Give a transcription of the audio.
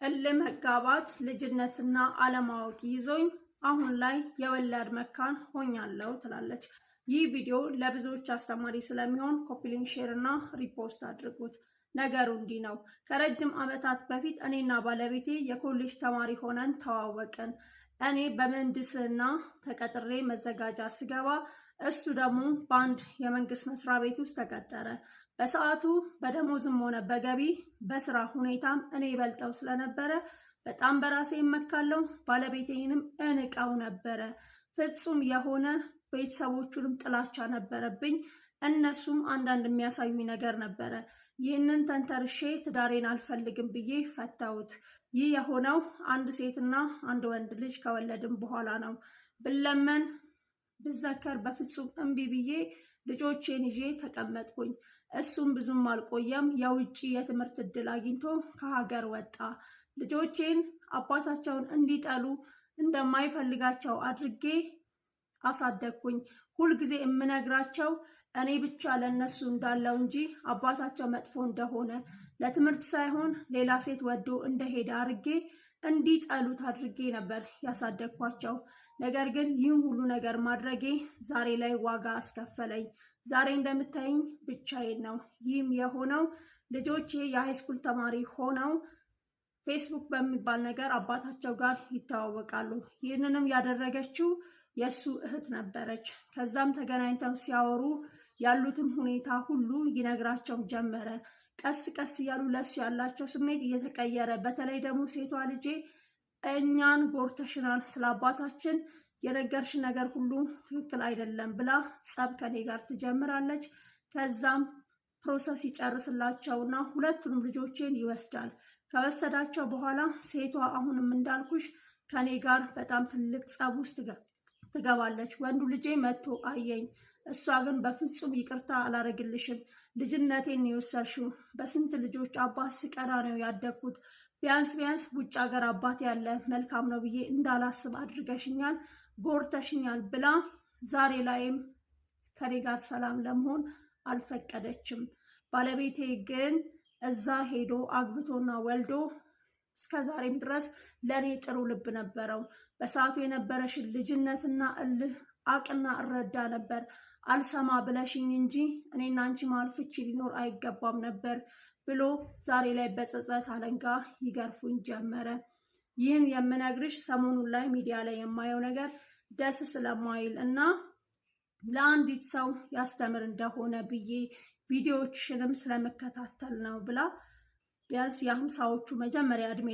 እልህ መጋባት፣ ልጅነትና አለማወቅ ይዞኝ አሁን ላይ የወላድ መካን ሆኛለሁ ትላለች። ይህ ቪዲዮ ለብዙዎች አስተማሪ ስለሚሆን copy link፣ share እና repost አድርጉት። ነገሩ እንዲህ ነው። ከረጅም ዓመታት በፊት እኔና ባለቤቴ የኮሌጅ ተማሪ ሆነን ተዋወቅን። እኔ በምህንድስና ተቀጥሬ መዘጋጃ ስገባ እሱ ደግሞ በአንድ የመንግስት መስሪያ ቤት ውስጥ ተቀጠረ። በሰዓቱ በደሞዝም ሆነ በገቢ በስራ ሁኔታም እኔ ይበልጠው ስለነበረ በጣም በራሴ እመካለሁ። ባለቤቴንም እንቀው ነበረ። ፍጹም የሆነ ቤተሰቦቹንም ጥላቻ ነበረብኝ። እነሱም አንዳንድ የሚያሳዩኝ ነገር ነበረ። ይህንን ተንተርሼ ትዳሬን አልፈልግም ብዬ ፈታሁት። ይህ የሆነው አንድ ሴትና አንድ ወንድ ልጅ ከወለድን በኋላ ነው። ብለመን ብዘከር በፍጹም እምቢ ብዬ ልጆቼን ይዤ ተቀመጥኩኝ። እሱም ብዙም አልቆየም፣ የውጭ የትምህርት እድል አግኝቶ ከሀገር ወጣ። ልጆቼን አባታቸውን እንዲጠሉ እንደማይፈልጋቸው አድርጌ አሳደግኩኝ። ሁልጊዜ የምነግራቸው እኔ ብቻ ለእነሱ እንዳለው እንጂ አባታቸው መጥፎ እንደሆነ፣ ለትምህርት ሳይሆን ሌላ ሴት ወዶ እንደሄደ አድርጌ እንዲጠሉት አድርጌ ነበር ያሳደግኳቸው። ነገር ግን ይህን ሁሉ ነገር ማድረጌ ዛሬ ላይ ዋጋ አስከፈለኝ። ዛሬ እንደምታይኝ ብቻዬን ነው። ይህም የሆነው ልጆቼ የ high school ተማሪ ሆነው ፌስቡክ በሚባል ነገር አባታቸው ጋር ይተዋወቃሉ። ይህንንም ያደረገችው የእሱ እህት ነበረች። ከዛም ተገናኝተው ሲያወሩ ያሉትን ሁኔታ ሁሉ ይነግራቸው ጀመረ። ቀስ ቀስ እያሉ ለእሱ ያላቸው ስሜት እየተቀየረ፣ በተለይ ደግሞ ሴቷ ልጄ እኛን ጎርተሽናል፣ ስለ አባታችን የነገርሽ ነገር ሁሉ ትክክል አይደለም ብላ ጸብ ከኔ ጋር ትጀምራለች። ከዛም process ይጨርስላቸውና ሁለቱንም ልጆቼን ይወስዳል። ከወሰዳቸው በኋላ ሴቷ አሁንም እንዳልኩሽ ከኔ ጋር በጣም ትልቅ ጸብ ውስጥ ትገባለች። ወንዱ ልጄ መጥቶ አየኝ። እሷ ግን በፍጹም ይቅርታ አላረግልሽም፣ ልጅነቴን የወሰድሽው፣ በስንት ልጆች አባት ስቀና ነው ያደግኩት። ቢያንስ ቢያንስ ውጭ ሀገር አባት ያለ መልካም ነው ብዬ እንዳላስብ አድርገሽኛል፣ ጎርተሽኛል ብላ ዛሬ ላይም ከኔ ጋር ሰላም ለመሆን አልፈቀደችም። ባለቤቴ ግን እዛ ሄዶ አግብቶና ወልዶ እስከ ዛሬም ድረስ ለእኔ ጥሩ ልብ ነበረው። በሰዓቱ የነበረሽን ልጅነትና እልህ አቅና እረዳ ነበር። አልሰማ ብለሽኝ እንጂ እኔና አንቺ መሀል ፍቺ ሊኖር አይገባም ነበር ብሎ ዛሬ ላይ በጸጸት አለንጋ ይገርፉኝ ጀመረ። ይህን የምነግርሽ ሰሞኑን ላይ ሚዲያ ላይ የማየው ነገር ደስ ስለማይል እና ለአንዲት ሰው ያስተምር እንደሆነ ብዬ ቪዲዮዎችሽንም ስለምከታተል ነው ብላ ቢያንስ የ50ዎቹ መጀመሪያ እድሜ